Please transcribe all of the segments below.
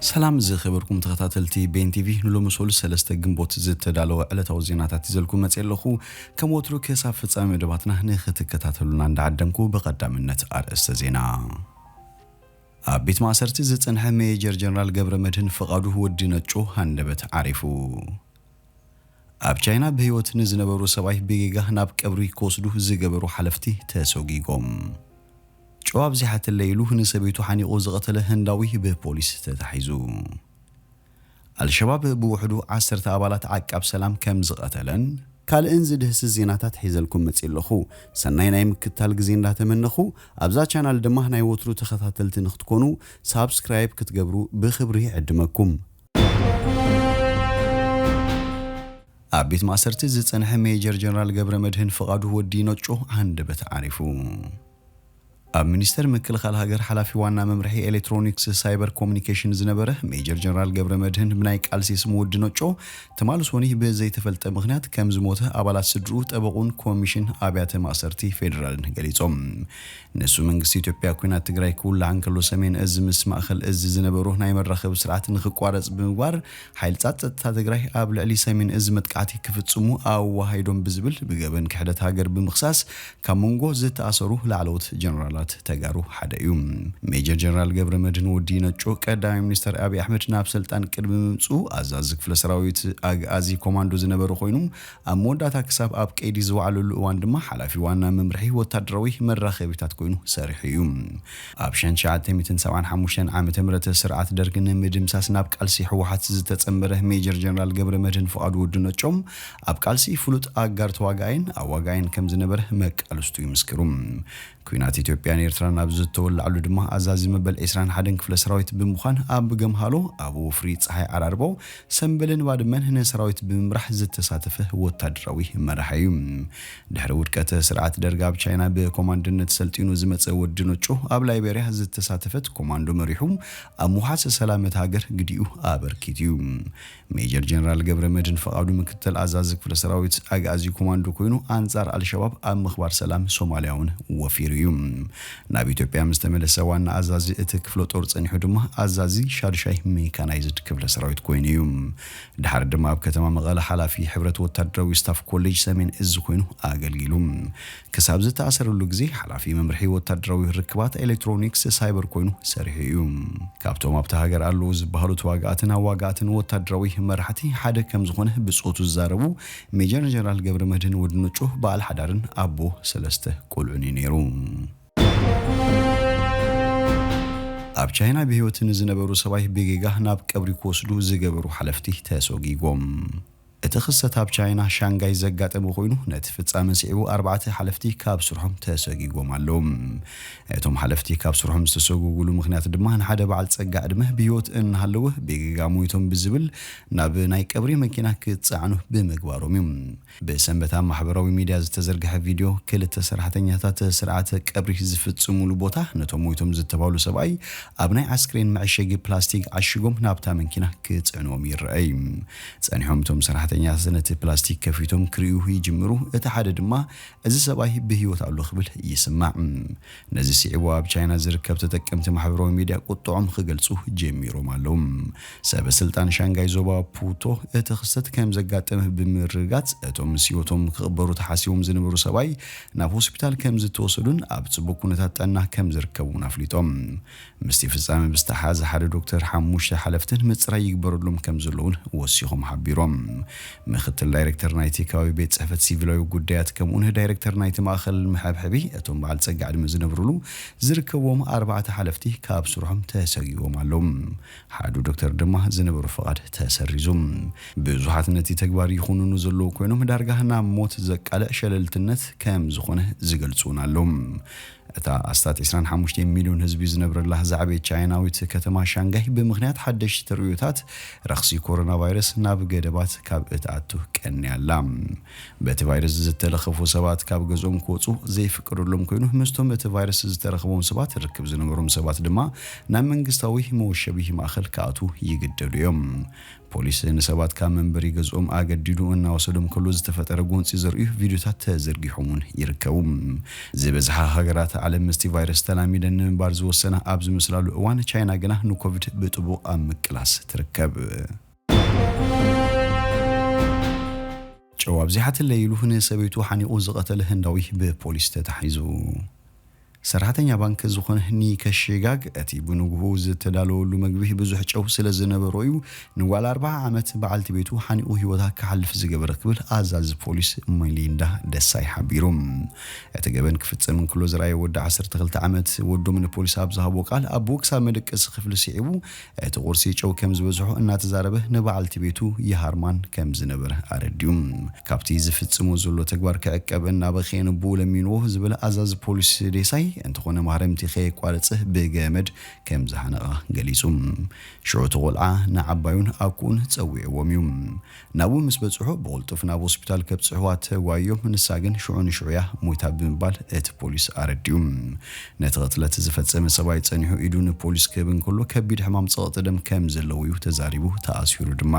ሰላም ዝኸበርኩም ተኸታተልቲ ቤን ቲቪ፣ ንሎሚ ሰሉስ ሰለስተ ግንቦት ዝተዳለወ ዕለታዊ ዜናታት ይዘልኩም መጽእ ኣለኹ። ከም ወትሩ ክሳብ ፍጻሜ መደባትና ንኽትከታተሉና እንዳዓደምኩ፣ ብቐዳምነት ኣርእስተ ዜና። ኣብ ቤት ማእሰርቲ ዝጸንሐ ሜጀር ጀነራል ገብረ መድህን ፍቓዱ ወዲ ነጮ ሃንደበት ዓሪፉ። ኣብ ቻይና ብህይወት ንዝነበሩ ሰብኣይ ብጌጋ ናብ ቀብሪ ክወስዱ ዝገበሩ ሓለፍቲ ተሰጒጎም። ጨው ኣብዚሓትለይ ኢሉ ንሰበይቱ ሓኒቑ ዝቐተለ ህንዳዊ ብፖሊስ ተታሒዙ። ኣልሸባብ ብውሕዱ ዓሰርተ ኣባላት ዓቃብ ሰላም ከም ዝቐተለን ካልእን ዝድህስስ ዜናታት ሒዘልኩም መጽእ ኣለኹ። ሰናይ ናይ ምክትታል ግዜ እንዳተመነኹ፣ ኣብዛ ቻናል ድማ ናይ ወትሩ ተኸታተልቲ ንክትኮኑ ሳብስክራይብ ክትገብሩ ብኽብሪ ይዕድመኩም። ኣብ ቤት ማእሰርቲ ዝጸንሐ ሜጀር ጀነራል ገብረ መድህን ፍቓዱ ወዲ ነጮ ሃንደበት ዓሪፉ። ኣብ ሚኒስተር ምክልኻል ሃገር ሓላፊ ዋና መምርሒ ኤሌክትሮኒክስ ሳይበር ኮሙኒኬሽን ዝነበረ ሜጀር ጀነራል ገብረ መድህን ብናይ ቃልሲ ስሙ ወዲ ነጮ ትማል ሶኒ ብዘይተፈልጠ ምኽንያት ከም ዝሞተ ኣባላት ስድርኡ፣ ጠበቑን ኮሚሽን ኣብያተ ማእሰርቲ ፌዴራልን ገሊጾም። ንሱ መንግስቲ ኢትዮጵያ ኲናት ትግራይ ክውላዕ እንከሎ ሰሜን እዝ ምስ ማእከል እዝ ዝነበሩ ናይ መራኸቢ ስርዓት ንኽቋረጽ ብምግባር ሓይልታት ጸጥታ ትግራይ ኣብ ልዕሊ ሰሜን እዝ መጥቃዕቲ ክፍጽሙ ኣዋሃይዶም ብዝብል ብገበን ክሕደት ሃገር ብምኽሳስ ካብ መንጎ ዝተኣሰሩ ላዕለዎት ጀነራላት ተጋሩ ሓደ እዩ። ሜጀር ጀነራል ገብረ መድህን ወዲ ነጮ ቀዳማይ ሚኒስተር ኣብይ ኣሕመድ ናብ ስልጣን ቅድሚ ምምጽኡ ኣዛዚ ክፍለ ሰራዊት ኣግኣዚ ኮማንዶ ዝነበረ ኮይኑ ኣብ መወዳእታ ክሳብ ኣብ ቀይዲ ዝወዓለሉ እዋን ድማ ሓላፊ ዋና መምርሒ ወታደራዊ መራኸቢታት ኮይኑ ሰሪሑ እዩ። ኣብ ሸንሸዓተ ሚእትን ሰብዓን ሓሙሽተን ዓመተ ምህረት ስርዓት ደርግ ንምድምሳስ ናብ ቃልሲ ህወሓት ዝተጸንበረ ሜጀር ጀነራል ገብረ መድህን ፍቓዱ ወዲ ነጮም ኣብ ቃልሲ ፍሉጥ ኣጋር ተዋጋኣይን ኣዋጋኣይን ከም ዝነበረ መቃልስቱ ይምስክሩ። ኲናት ኢትዮጵያን ኤርትራን ኣብ ዝተወላዕሉ ድማ ኣዛዚ መበል ዒስራን ሓደን ክፍለ ሰራዊት ብምዃን ኣብ ገምሃሎ፣ ኣብ ወፍሪ ጸሓይ ዓራርቦ፣ ሰምበልን ባድመን ንሰራዊት ብምምራሕ ዝተሳተፈ ወታደራዊ መራሒ እዩ። ድሕሪ ውድቀት ስርዓት ደርግ ኣብ ቻይና ብኮማንድነት ሰልጢኑ ዝመጸ ወዲ ነጮ ኣብ ላይቤርያ ዝተሳተፈት ኮማንዶ መሪሑ ኣብ ምውሓስ ሰላም እታ ሃገር ግዲኡ ኣበርኪቱ እዩ። ሜጀር ጀነራል ገብረ መድህን ፍቓዱ ምክትል ኣዛዚ ክፍለ ሰራዊት ኣግኣዚ ኮማንዶ ኮይኑ ኣንጻር ኣልሸባብ ኣብ ምኽባር ሰላም ሶማልያ እውን ወፊሩ እዩ። ናብ ኢትዮጵያ ምስ ተመለሰ ዋና ኣዛዚ እቲ ክፍለ ጦር ጸኒሑ ድማ ኣዛዚ ሻድሻይ ሜካናይዝድ ክፍለ ሰራዊት ኮይኑ እዩ። ድሓር ድማ ኣብ ከተማ መቐለ ሓላፊ ሕብረት ወታደራዊ ስታፍ ኮሌጅ ሰሜን እዝ ኮይኑ ኣገልጊሉ። ክሳብ ዝተኣሰረሉ ግዜ ሓላፊ መምርሒ ወታደራዊ ርክባት ኤሌክትሮኒክስ ሳይበር ኮይኑ ሰሪሑ እዩ። ካብቶም ኣብታ ሃገር ኣለዉ ዝበሃሉ ተዋጋእትን ኣዋጋእትን ወታደራዊ መራሕቲ ሓደ ከም ዝኾነ ብጾቱ ዝዛረቡ ሜጀር ጀነራል ገብረ መድህን ወዲ ነጮ በዓል ሓዳርን ኣቦ ሰለስተ ቆልዑን እዩ ነይሩ። ኣብ ቻይና ብህይወት ንዝነበሩ ሰብኣይ ብጌጋ ናብ ቀብሪ ክወስዱ ዝገበሩ ሓለፍቲ ተሰጒጎም። እቲ ክስተት ኣብ ቻይና ሻንጋይ ዘጋጠመ ኮይኑ፣ ነቲ ፍጻመ ስዒቡ ኣርባዕተ ሓለፍቲ ካብ ስርሖም ተሰጒጎም ኣለዉ። እቶም ሓለፍቲ ካብ ስርሖም ዝተሰጎጉሉ ምኽንያት ድማ ንሓደ በዓል ጸጋ ዕድመ ብህይወት እናሃለወ ብጌጋ ሞይቶም ብዝብል ናብ ናይ ቀብሪ መኪና ክጸዓኑ ብምግባሮም እዩ። ብሰንበት ኣብ ማሕበራዊ ሚድያ ዝተዘርግሐ ቪድዮ፣ ክልተ ሰራሕተኛታት ስርዓተ ቀብሪ ዝፍጽሙሉ ቦታ ነቶም ሞይቶም ዝተባህሉ ሰብኣይ ኣብ ናይ ኣስክሬን መዐሸጊ ፕላስቲክ ዓሺጎም ናብታ መኪና ክጽዕንዎም ይረኣይ። ጸኒሖም እቶም ሰራሕተኛታት ነቲ ፕላስቲክ ከፊቶም ክርእዩ ይጅምሩ። እቲ ሓደ ድማ፣ "እዚ ሰብኣይ ብህይወት ኣሎ" ክብል ይስማዕ። ነዚ ስዒቡ ኣብ ቻይና ዝርከብ ተጠቀምቲ ማሕበራዊ ሚድያ ቁጥዖም ክገልጹ ጀሚሮም ኣለዉ። ሰበ ስልጣን ሻንጋይ ዞባ ፑቶ እቲ ክስተት ከም ዘጋጠመ ብምርግጋጽ፣ እቶም ምስ ህይወቶም ክቕበሩ ተሓሲቦም ዝነበሩ ሰብኣይ ናብ ሆስፒታል ከም ዝተወሰዱን ኣብ ጽቡቕ ኩነታት ጥዕና ከም ዝርከቡን ኣፍሊጦም። ምስቲ ፍጻመ ብዝተሓሓዘ ሓደ ዶክተር ሓሙሽተ ሓለፍትን ምጽራይ ይግበረሎም ከም ዘለውን ወሲኾም ሓቢሮም። ምክትል ዳይሬክተር ናይቲ ከባቢ ቤት ጽሕፈት ሲቪላዊ ጉዳያት ከምኡውን ዳይሬክተር ናይቲ ማእኸል መሐብሐቢ እቶም በዓል ጸጋ ዕድመ ዝነብርሉ ዝርከብዎም ኣርባዕተ ሓለፍቲ ካብ ስርሖም ተሰጊዎም ኣለዉ። ሓዱ ዶክተር ድማ ዝነበሩ ፍቓድ ተሰሪዙ። ብዙሓት ነቲ ተግባር ይኹንኑ ዘለዉ ኮይኖም፣ ዳርጋ ናብ ሞት ዘቃልዕ ሸለልትነት ከም ዝኾነ ዝገልጹ እውን ኣለዉ። እታ ኣስታት ዕስራን ሓሙሽተን ሚልዮን ህዝቢ ዝነብረላ ዝዓበየት ቻይናዊት ከተማ ሻንጋይ ብምኽንያት ሓደሽቲ ተርእዮታት ረኽሲ ኮሮና ቫይረስ ናብ ገደባት ካብ እትኣቱ ቀንያ ኣላ። በቲ ቫይረስ ዝተለኸፉ ሰባት ካብ ገዝኦም ክወጹ ዘይፍቀደሎም ኮይኑ፣ ምስቶም እቲ ቫይረስ ዝተረኸቦም ሰባት ርክብ ዝነበሮም ሰባት ድማ ናብ መንግስታዊ መወሸቢ ማእኸል ክኣትዉ ይግደዱ እዮም። ፖሊስ ንሰባት ካብ መንበሪ ገዝኦም ኣገዲዱ እናወሰዶም ከሎ ዝተፈጠረ ጎንፂ ዘርእዩ ቪድዮታት ተዘርጊሖም እውን ይርከቡ። ዝበዝሓ ሃገራት ዓለም ምስቲ ቫይረስ ተላሚደን ንምንባር ዝወሰና ኣብ ዝመስላሉ እዋን፣ ቻይና ግና ንኮቪድ ብጥቡቕ ኣብ ምቅላስ ትርከብ። ጨው ኣብዚሓትለይ ኢሉ ንሰበይቱ ሓኒቑ ዝቐተለ ህንዳዊ ብፖሊስ ተታሒዙ። ሰራሕተኛ ባንክ ዝኾነ ኒከ ሺጋግ፣ እቲ ብንግሆ ዝተዳለወሉ መግቢ ብዙሕ ጨው ስለ ዝነበሮ እዩ ንጓል ኣርብዓ ዓመት በዓልቲ ቤቱ ሓኒቑ ህይወታ ክሓልፍ ዝገበረ ክብል ኣዛዚ ፖሊስ ሜሊንዳ ደሳይ ሓቢሩ። እቲ ገበን ክፍጸም እንክሎ ዝረኣየ ወዲ ዓሰርተ ክልተ ዓመት ወዶም ንፖሊስ ኣብ ዝሃቦ ቃል፣ ኣቦኡ ክሳብ መደቀሲ ክፍሊ ስዒቡ እቲ ቁርሲ ጨው ከም ዝበዝሖ እናተዛረበ ንበዓልቲ ቤቱ ይሃርማን ከም ዝነበረ ኣረዲኡ። ካብቲ ዝፍጽሞ ዘሎ ተግባር ክዕቀብ እናበኸየ ንቦኡ ለሚንዎ ዝበለ ኣዛዚ ፖሊስ ደሳይ፣ እንተኾነ ማህረምቲ ከየቋረጸ ብገመድ ከም ዝሓነቓ ገሊጹ። ሽዑ እቲ ቆልዓ ንዓባዩን ኣኩኡን ጸዊዕዎም እዩ። ናብኡ ምስ በጽሑ ብቕልጡፍ ናብ ሆስፒታል ከብጽሕዋ ተጓዮም፣ ንሳ ግን ሽዑ ንሽዑ እያ ሞይታ ብምባል እቲ ፖሊስ ኣረዲኡ። ነቲ ቅትለት ዝፈጸመ ሰብኣይ ጸኒሑ ኢዱ ንፖሊስ ክህብ እንከሎ ከቢድ ሕማም ጸቕጢ ደም ከም ዘለዎ እዩ ተዛሪቡ፣ ተኣሲሩ ድማ።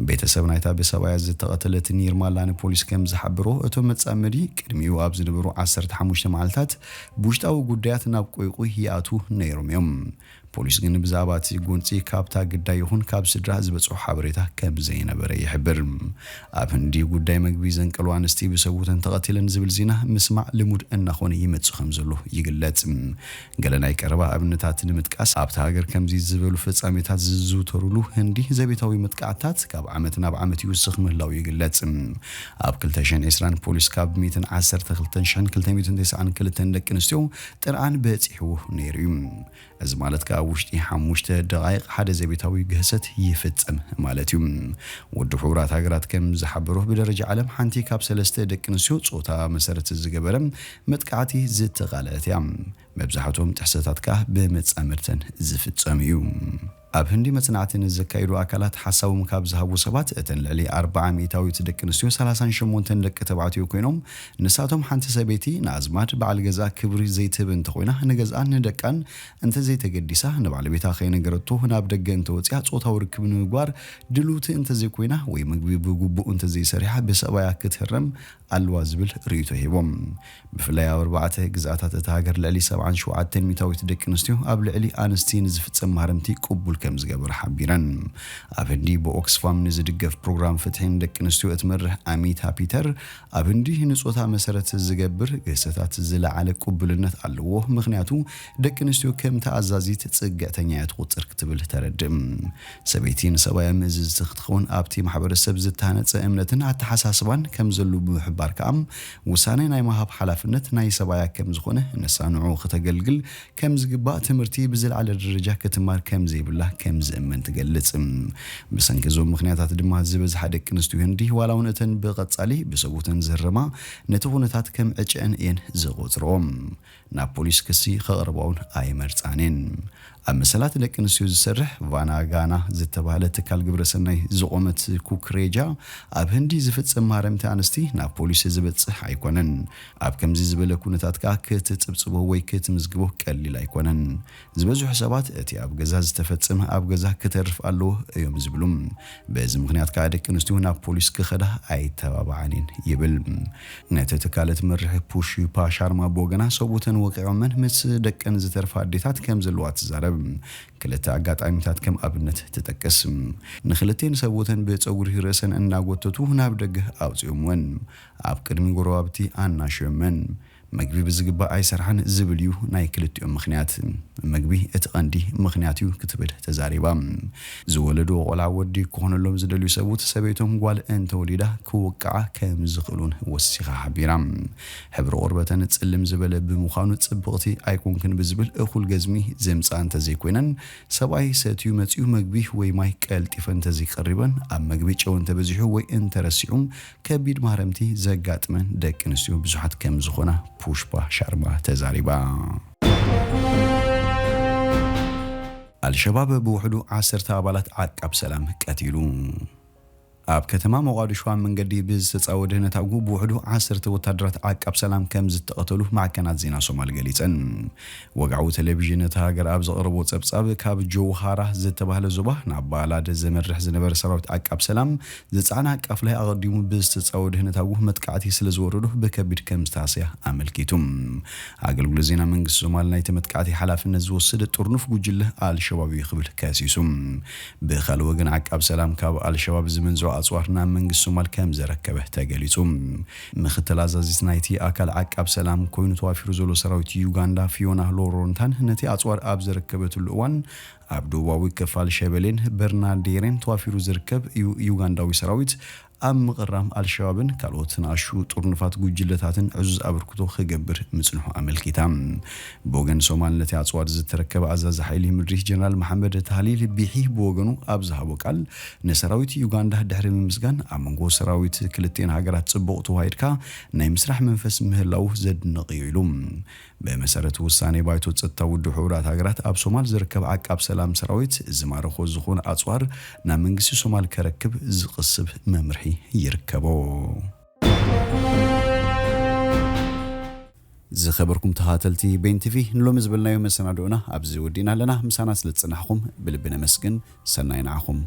ቤተሰብ ናይታ ብሰብኣያ ዝተቐተለት ኒርማላ ንፖሊስ ከም ዝሓበሮ፣ እቶም መጻመዲ ቅድሚኡ ኣብ ዝነበሩ ዓሰርተ ሓሙሽተ መዓልታት ብውሽጣዊ ጉዳያት ናብ ቆይቁይ ይኣትዉ ነይሮም እዮም። ፖሊስ ግን ብዛዕባ እቲ ጎንጺ ካብታ ግዳይ ይኹን ካብ ስድራ ዝበጽሖ ሓበሬታ ከም ዘይነበረ ይሕብር። ኣብ ህንዲ ጉዳይ መግቢ ዘንቀሉ ኣንስቲ ብሰብኡተን ተቐቲለን ዝብል ዜና ምስማዕ ልሙድ እናኾነ ይመጽእ ከም ዘሎ ይግለጽ። ገለ ናይ ቀረባ ኣብነታት ንምጥቃስ፣ ኣብታ ሃገር ከምዚ ዝበሉ ፍጻሜታት ዝዝውተሩሉ ህንዲ፣ ዘቤታዊ መጥቃዕትታት ካብ ዓመት ናብ ዓመት ይውስኽ ምህላው ይግለጽ። ኣብ ክልተ ሽሕን ዕስራን ፖሊስ ካብ ሚእትን ዓሰርተ ክልተን ሽሕን ክልተ ሚእትን ተስዓን ክልተን ደቂ ኣንስትዮ ጥርዓን በጺሕዎ ነይሩ እዩ። እዚ ማለት ከኣ ኣብ ውሽጢ ሓሙሽተ ደቓይቕ ሓደ ዘቤታዊ ግህሰት ይፍጸም ማለት እዩ። ውድብ ሕቡራት ሃገራት ከም ዝሓበሮ፣ ብደረጃ ዓለም ሓንቲ ካብ ሰለስተ ደቂ ኣንስትዮ ጾታ መሰረት ዝገበረ መጥቃዕቲ ዝተቓልዐት እያ። መብዛሕትኦም ጥሕሰታት ከኣ ብመጻምድተን ዝፍጸም እዩ። ኣብ ህንዲ መጽናዕቲ ንዘካየዱ ኣካላት ሓሳቦም ካብ ዝሃቡ ሰባት፣ እተን ልዕሊ ኣርብዓ ሚእታዊት ደቂ ኣንስትዮ፣ ሰላሳን ሸሞንተን ደቂ ተባዕትዮ ኮይኖም፣ ንሳቶም ሓንቲ ሰበይቲ ንኣዝማድ በዓል ገዛ ክብሪ ዘይትህብ እንተኾይና፣ ንገዝኣን ንደቃን እንተዘይተገዲሳ፣ ንባለቤታ ከይነገረቶ ናብ ደገ እንተወፅያ፣ ጾታዊ ርክብ ንምግባር ድልውቲ እንተዘይኮይና ወይ ምግቢ ብግቡእ እንተዘይሰሪሓ ብሰብኣያ ክትህረም ኣለዋ ዝብል ርእይቶ ሂቦም። ብፍላይ ኣብ ኣርባዕተ ግዝኣታት እታ ሃገር ልዕሊ ሰብዓን ሸውዓተን ሚእታዊት ደቂ ኣንስትዮ ኣብ ልዕሊ ኣንስቲ ንዝፍጸም ማህረምቲ ቅቡል ከም ዝገበሩ ሓቢረን። ኣብ ህንዲ ብኦክስፋም ንዝድገፍ ፕሮግራም ፍትሒ ንደቂ ኣንስትዮ እትመርሕ ኣሚታ ፒተር፣ ኣብ ህንዲ ንጾታ መሰረት ዝገብር ግህሰታት ዝለዓለ ቅቡልነት ኣለዎ፣ ምኽንያቱ ደቂ ኣንስትዮ ከም ተኣዛዚት ጽግዕተኛ እያ ትቑጸር ክትብል ተረድእ። ሰበይቲ ንሰብኣያ ምእዝዝቲ ክትኸውን ኣብቲ ማሕበረሰብ ዝተሃነጸ እምነትን ኣተሓሳስባን ከም ዘሉ ብምሕባር ከኣ፣ ውሳነ ናይ ምሃብ ሓላፍነት ናይ ሰብኣያ ከም ዝኾነ፣ ንሳ ንዕኡ ክተገልግል ከም ዝግባእ ትምህርቲ ብዝለዓለ ደረጃ ክትማር ከም ዘይብላ ከም ዝእመን ትገልጽ። ብሰንኪ እዞም ምኽንያታት ድማ ዝበዝሓ ደቂ ኣንስትዮ ህንዲ፣ ዋላ እውን እተን ብቐጻሊ ብሰብኡተን ዝህረማ፣ ነቲ ኩነታት ከም ዕጨአን እየን ዝቖጽርኦ። ናብ ፖሊስ ክሲ ከቕርባ እውን ኣይመርጻን እየን። ኣብ መሰላት ደቂ ኣንስትዮ ዝሰርሕ ቫና ጋና ዝተባህለ ትካል ግብረሰናይ ዝቖመት ኩክሬጃ፣ ኣብ ህንዲ ዝፍጸም ማህረምቲ ኣንስቲ ናብ ፖሊስ ዝበጽሕ ኣይኮነን። ኣብ ከምዚ ዝበለ ኩነታት ከኣ ክትጽብጽቦ ወይ ክትምዝግቦ ቀሊል ኣይኮነን። ዝበዝሑ ሰባት እቲ ኣብ ገዛ ዝተፈጸመ ኣብ ገዛ ክተርፍ ኣለዎ እዮም ዝብሉ። በዚ ምኽንያት ከኣ ደቂ ኣንስትዮ ናብ ፖሊስ ክኸዳ ኣይተባብዓን እየን ይብል። ነቲ ትካል እትመርሕ ፑሽፓ ሻርማ ብወገና፣ ሰብኡተን ወቒዖመን ምስ ደቀን ዝተርፋ ኣዴታት ከም ዘለዋ ትዛረብ። ክልተ ኣጋጣሚታት ከም ኣብነት ትጠቅስ። ንክልቴን ሰብኡተን ብጸጉሪ ርእሰን እናጎተቱ ናብ ደገ ኣውጺኦምወን። ኣብ ቅድሚ ጎረባብቲ ኣናሽዮመን። መግቢ ብዝግባእ ኣይሰርሓን ዝብል እዩ ናይ ክልቲኦም ምኽንያት። መግቢ እቲ ቀንዲ ምኽንያት እዩ ክትብል ተዛሪባ። ዝወለድዎ ቆልዓ ወዲ ክኾነሎም ዝደልዩ ሰብኡት፣ ሰበይቶም ጓል እንተወሊዳ ክውቅዓ ከም ዝኽእሉን ወሲኻ ሓቢራ። ሕብሪ ቆርበተን ጽልም ዝበለ ብምዃኑ ጽብቕቲ ኣይኮንክን ብዝብል እኹል ገዝሚ ዘምጽኣ እንተዘይኮይነን፣ ሰብኣይ ሰትዩ መጺኡ መግቢ ወይ ማይ ቀልጢፈ እንተዘይቀሪበን፣ ኣብ መግቢ ጨው እንተበዚሑ ወይ እንተረሲዑ ከቢድ ማህረምቲ ዘጋጥመን ደቂ ኣንስትዮ ብዙሓት ከም ዝኾና ፑሽፓ ሻርማ ተዛሪባ። ኣልሸባብ ብውሕዱ ዓሰርተ ኣባላት ዓቃብ ሰላም ቀቲሉ። ኣብ ከተማ ሞቓዲሾ ኣብ መንገዲ ብዝተጻወደ ነታጉ ብውሕዱ ዓሰርተ ወታደራት ዓቃብ ሰላም ከም ዝተቐተሉ ማዕከናት ዜና ሶማል ገሊጸን። ወግዓዊ ቴሌቪዥን እታ ሃገር ኣብ ዘቕረቦ ጸብጻብ፣ ካብ ጀውሃራ ዝተባህለ ዞባ ናብ ባላድ ዘመርሕ ዝነበረ ሰራዊት ዓቃብ ሰላም ዝጸዓነ ዓቃፍላይ ኣቐዲሙ ብዝተጻወደ ነታጉ መጥቃዕቲ ስለ ዝወረዶ ብከቢድ ከም ዝተሃስያ ኣመልኪቱ። ኣገልግሎት ዜና መንግስቲ ሶማል ናይቲ መጥቃዕቲ ሓላፍነት ዝወስድ ጥርኑፍ ጉጅለ ኣልሸባብ እዩ ክብል ከሲሱ። ብኻልእ ወገን ዓቃብ ሰላም ካብ ኣልሸባብ ዝመንዝዖ ኣጽዋር ናብ መንግስቲ ሶማል ከም ዘረከበ ተገሊጹ። ምክትል ኣዛዚት ናይቲ ኣካል ዓቃብ ሰላም ኮይኑ ተዋፊሩ ዘሎ ሰራዊት ዩጋንዳ ፊዮና ሎሮንታን ነቲ ኣጽዋር ኣብ ዘረከበትሉ እዋን ኣብ ደቡባዊ ክፋል ሸበሌን በርናዴሬን ተዋፊሩ ዝርከብ ዩ- ዩጋንዳዊ ሰራዊት ኣብ ምቕራም ኣልሸባብን ካልኦት ንኣሹ ጥርኑፋት ጉጅለታትን ዕዙዝ ኣበርክቶ ክገብር ምጽንሑ ኣመልኪታ። ብወገን ሶማል ነቲ ኣጽዋር ዝተረከበ ኣዛዚ ሓይሊ ምድሪ ጀነራል መሓመድ ታህሊል ቢሒ ብወገኑ ኣብ ዝሃቦ ቃል፣ ንሰራዊት ዩጋንዳ ድሕሪ ምምስጋን ኣብ መንጎ ሰራዊት ክልቲኤን ሃገራት ጽቡቕ ተዋሂድካ ናይ ምስራሕ መንፈስ ምህላው ዘድንቕ እዩ ኢሉ። ብመሰረት ውሳኔ ባይቶ ጸጥታ ውድብ ሕቡራት ሃገራት ኣብ ሶማል ዝርከብ ዓቃብ ሰላም ሰራዊት ዝማረኾ ዝኾነ ኣጽዋር ናብ መንግስቲ ሶማል ከረክብ ዝቕስብ መምርሒ ይርከቦ። ዝኸበርኩም ተኸታተልቲ ቤን ቲቪ፣ ንሎሚ ዝበልናዮ መሰናድኦና ኣብዚ ወዲእና ኣለና። ምሳና ስለ ዝጸናሕኩም ብልቢ ነመስግን። ሰናይ ንዓኹም።